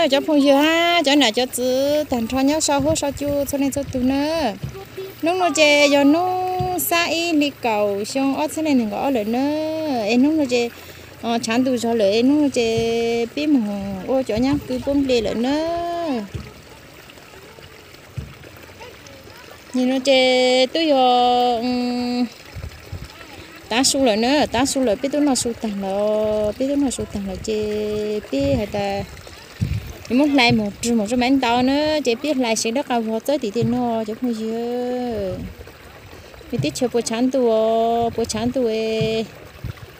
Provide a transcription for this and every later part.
Cov phooj ywg hab cov nam cov txwv tag nrho nyob sau huab sau cua txhua leej txhua tug na. Hnub no ces yog hnub xab ib hli kaum xyoo ob txhiab nees nkaum ob lawm na. Es hnub no ces tshav ntuj zog lawm es hnub no ces pib moog ua cov nyab kws puab nplej lawm na. Nim no ces twb yog tav su lawm na, tav su lawm peb twb noj su tag lawm, peb twb noj su tag lawm ces peb has tas yuav muab hlais moog rwg moog rua maiv ntaus na, ces peb hlais seev dawb qas vog txawb tim tej no cov phooj ywg. Nws teb chaws puas tshav ntuj, puas tshav ntuj,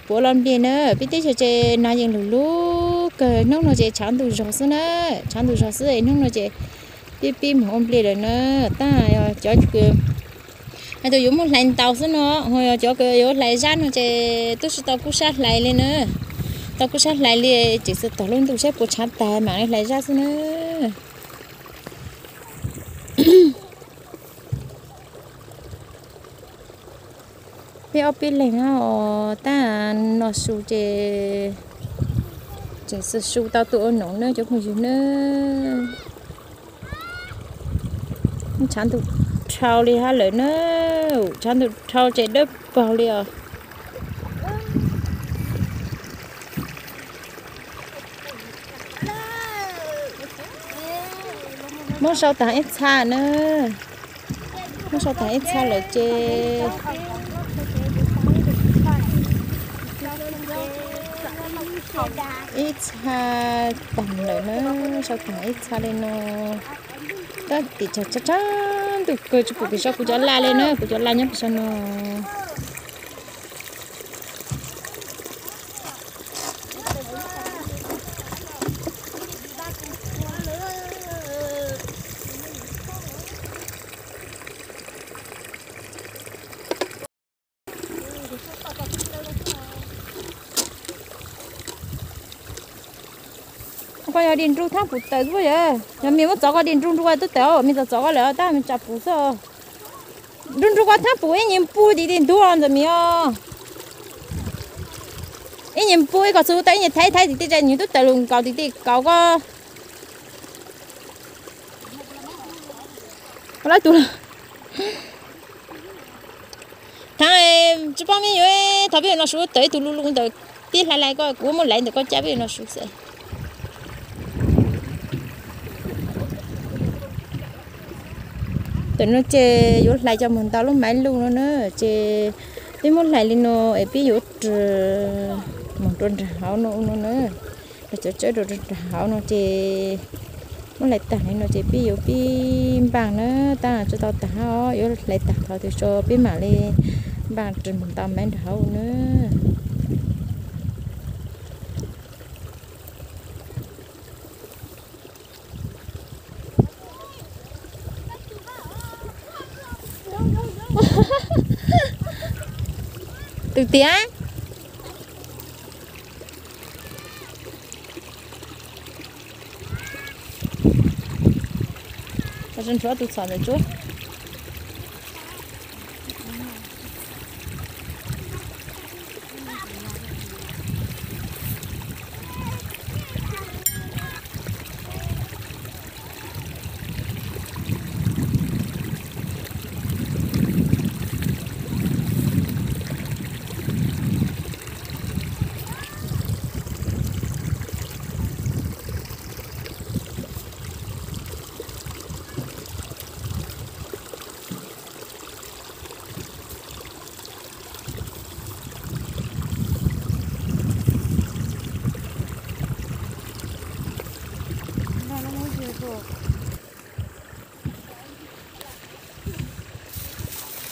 puas los nplej na, peb teb chaws ces nag yeej lug lug kawg, hnub no ces tshav ntuj zog xwb na, tshav ntuj zog xwb es hnub no ces peb pib moog ua nplej lawm na, tab yog cov kws has tas yuav muab hlais ntaus xwb no, ho yog cov kws yuav hlais zab no ces twb tsi tau kub sab hlais li na, tau kub sab hlais li ces tseem xav tom lub ntuj saib puas tshav tag mam li hlais zab xwb na. Peb ob peb leeg os, tab noj su ces tseem xwb su tau tuaj ua noog nawb cov phooj ywg nawb. Tshav ntuj dhau li hab lawm na, tshav ntuj dhau ces dawb paug li os. Muab sau tag ib txha na, muab sau tag ib txha lawm ces ib txha tag lawm na, sau tag ib txha li no. Tab tim tshav tshav ntuj kawg tsis pum pem saum kuv cov laj li na, kuv cov laj nyob pem saum no. Koj yog di nrug thaab pum tawm xwb yog, yog mej muab txov koj di nrug nrug tub tawm, mej txov txov koj lawm tab mej tsam pum xwb. Nrug nrug koj thaab pum ib nyuag npu tim tej ntug ntawm mej os. Ib nyuag npu ib koj txug tau ib nyuag thaib thaib tim tej, nyuag tub tawm lug nkaus tim tej kaus koj. Lawv tug thaab tsis paub mej yuav thov peb yuav no su tawm ib tug lu lu ntawm tib hlais lais koj, kuv muab laiv ntawm koj cab peb yuav no su xwb. Tam no ces yuav hlais cov moog ntaus lub maiv luj no na, ces peb muab hlais li no es peb yuav rwg moog rua nraag hauv no no na. Rau cov tsawb rau nraag hauv no ces muab hlais tag li no ces peb yuav pib npaaj na, tab tsi tau tag hab, yuav hlais tag thaum twg tso peb mam li npaaj rwg moog ntaus maiv nraag hauv na. Tus tiag. Nrhuav tus txhom ntawm tsuab.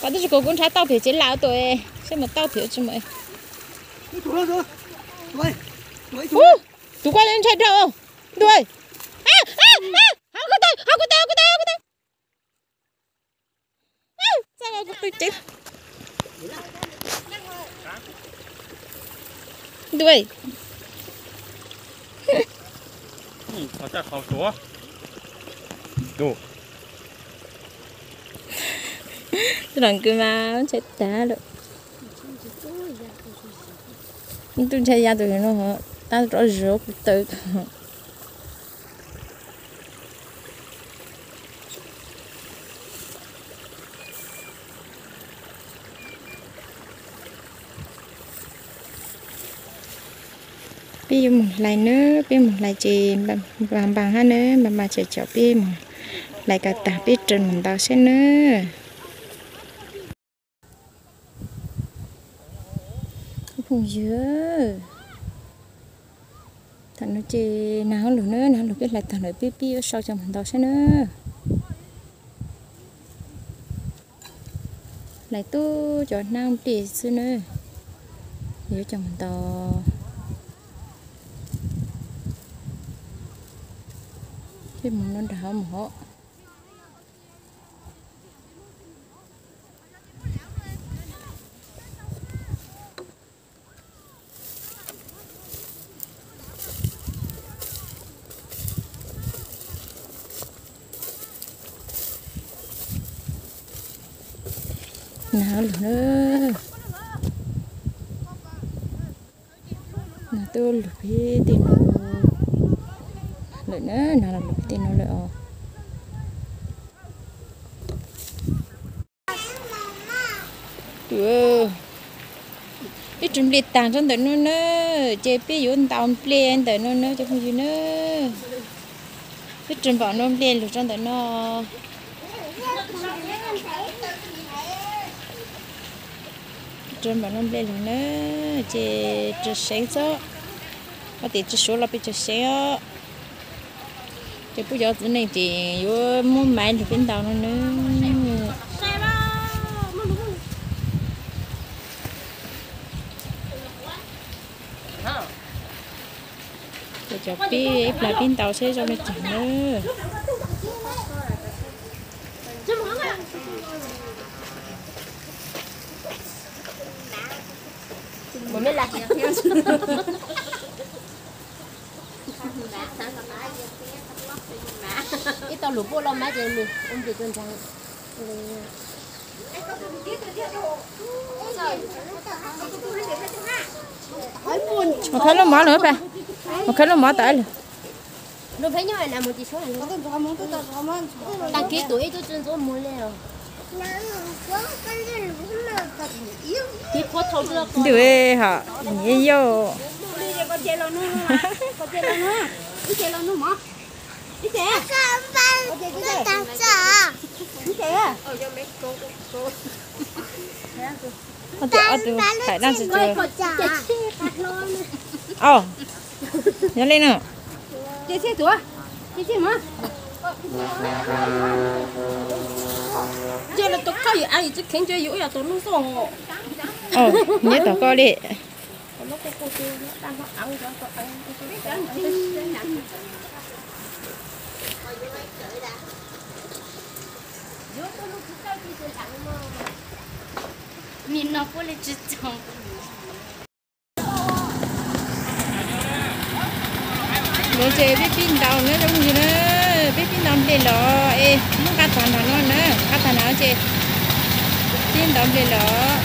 Qhov twb tsis kom kuv nrhav tauj pem tsev lawm tuaj, saib mus tauj pem tsis mus. Ub, tus kuaj li ntshai dhau. Ntuj, hauv kuv taw, hauv kuv taw, hauv kuv taw, hauv kuv taw. Ntuj, tus lam kws mas ntshai tag lawm. Ntuj ntshai ya tus no, tab rov zov kuv taw. Peb yuav mus hlais nawb, peb mus hlais ces npam npam hab nawb, npam npam ces caum peb mus hlais kom tag peb rov mus ntaus saib nawb. Phooj ywg, thaum no ces nag hauv lug nawb, nag hauv lug peb hlais tag lawm peb pib yuav sau cov mus ntaus saib nawb. Hlais tub cov hnab nplej xwb nawb, yuav coj mus ntaus. Peb mus no nram hauv mus hov. Nag lug na, nag twb lug pem tej no lawm na, nag los lug pem tej no lawm os. Peb rwg nplej tag rau ntawm no na, ces peb yuav ntaus nplej ntawm no na cov phooj ywg na. Peb rwg npaum no nplej lug rau ntawm no. Rwg npaum no nplej lug na, ces rwg seev xwb. Koj tias rwg suav los peb rwg seev os. Ces peb cov txiv neej ces yuav muab maiv lug peb ntaus no na. Ces cov peb ib plag peb ntaus saib zoo li cas na. Ib tau lus puj loj mab ces nws ua nplis rau ntag. Mus khawb lub mov lawm, mus khawb lub mov tawm lawm. Ntws hom, yau. Ob tug, ob tug thaij dab tsi tso. Au, nyob li no. Nyob tom koj li. Nim no puab li tsi txog. Nuav ces peb pib ntaus na zoo yig na, peb pib ntaus nplej los es muab nqa tag nrho no na, nqa tag nrho ces pib ntaus nplej los.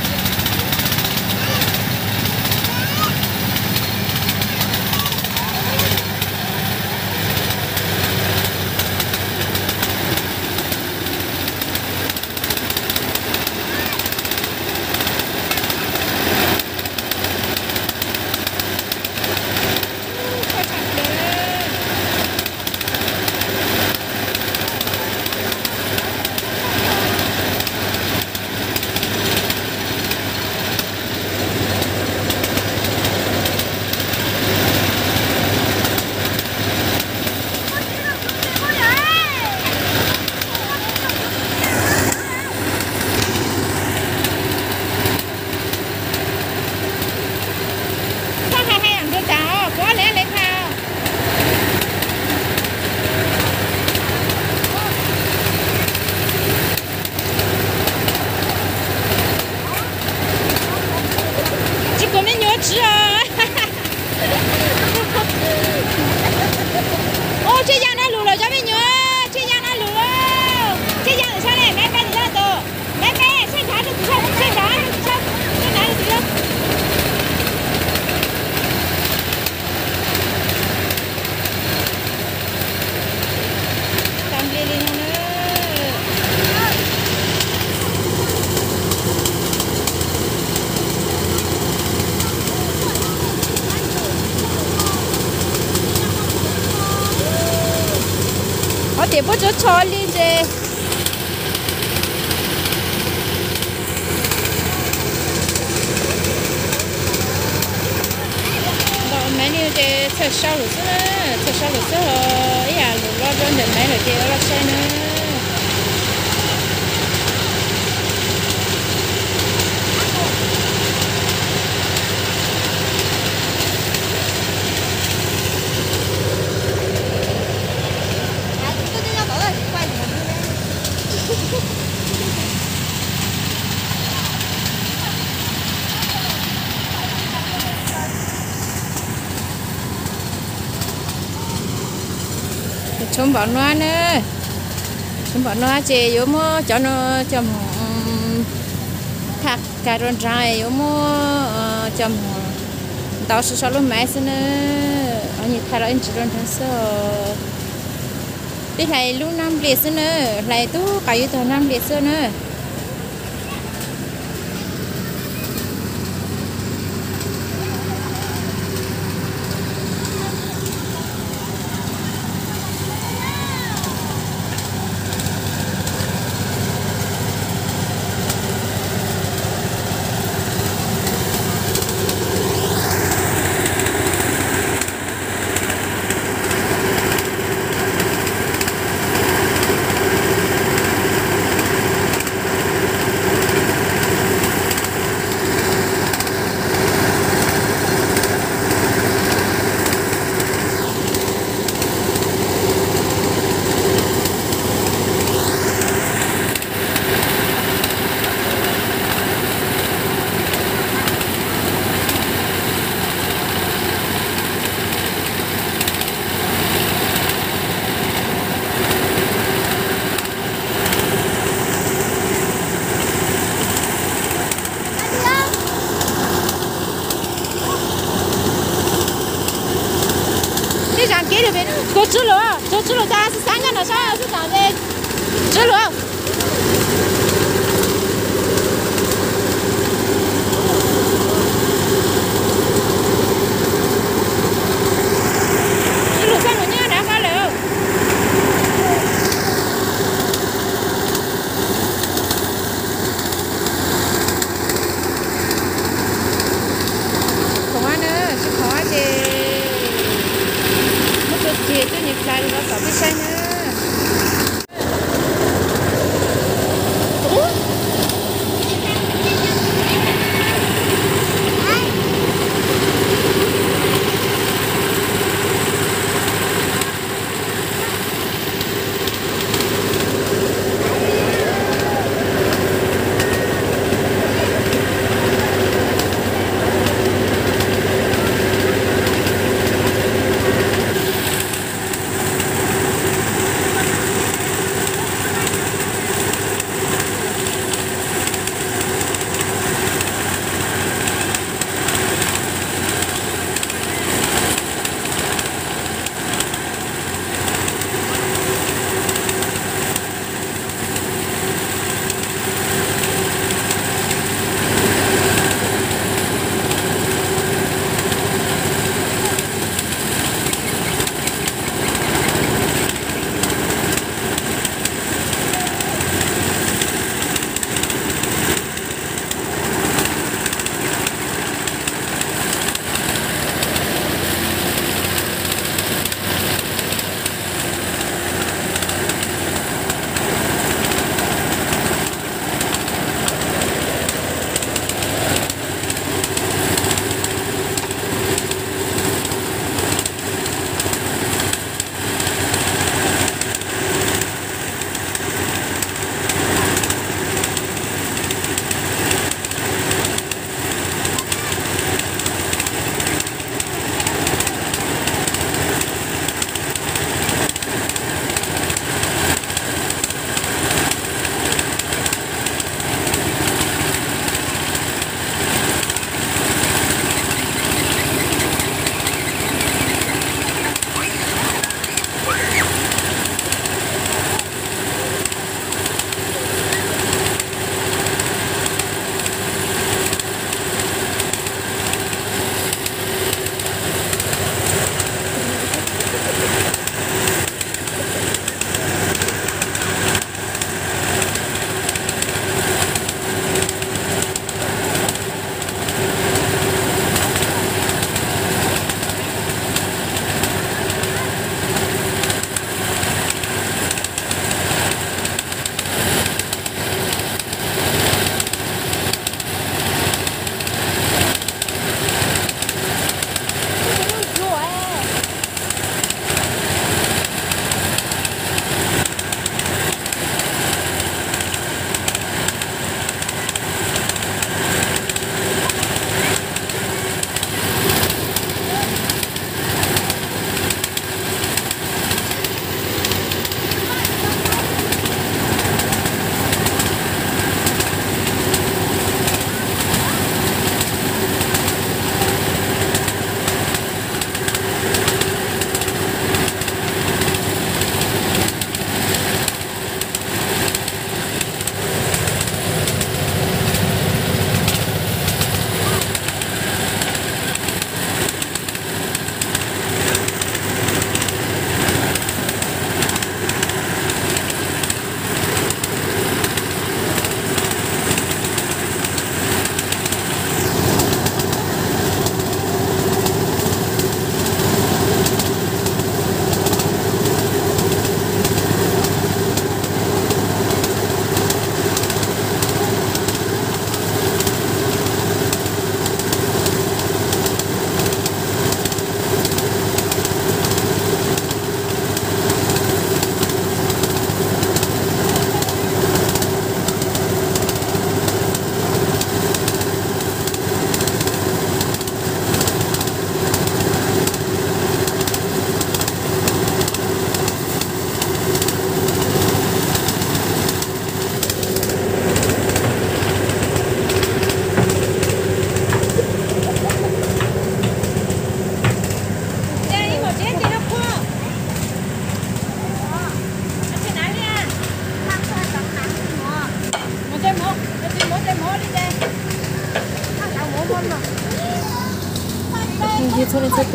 Tsho li ces ntaus maiv li ces txhawm sau lawm xwb na, txhawm sau lawm xwb os, ib yam lus loj rau ntawm maiv lawm ces loj saib na. Tshuav npaum no na, tshuav npaum no ces yuav muab cov no coj mus thaj kas rau nraag, yuav muab coj mus ntaus so so lub maiv xwb na. Ov, nyias thaj los ib ntsis rau nraag xwb. Peb hlais lub nab nplias xwb na, hlais tub qas yuav tag nab nplias xwb na. Tej zaum kev lawm pem no, kuv tsw lus, kuv tsw lus tas xab xab nyob no sab xwb tas, tsw lus. Tsw lus xab nus nyob nrad qab lawm. Khoom na, tsis khoom ces muab tua ceg coj nyias plais los tom peb saib na.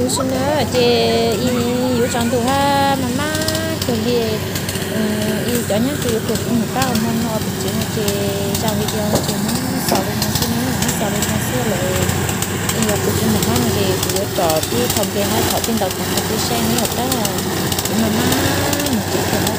Sim no ces ib yuav tsaus ntuj hab mas mab kawg li. Ib cov nyob tsev yuav kuv mus pab ua hmo no tus tsev no ces zaj video no ces muab xaus li no xwb na, muab xaus li no xwb lawm. Ib yog kuv tsis mus hab no ces kuv yuav tsom tib thaum npe hab thaum tij ntaus kuv hab tib saib neb ua tab kuv mas mab mus tsev kawg.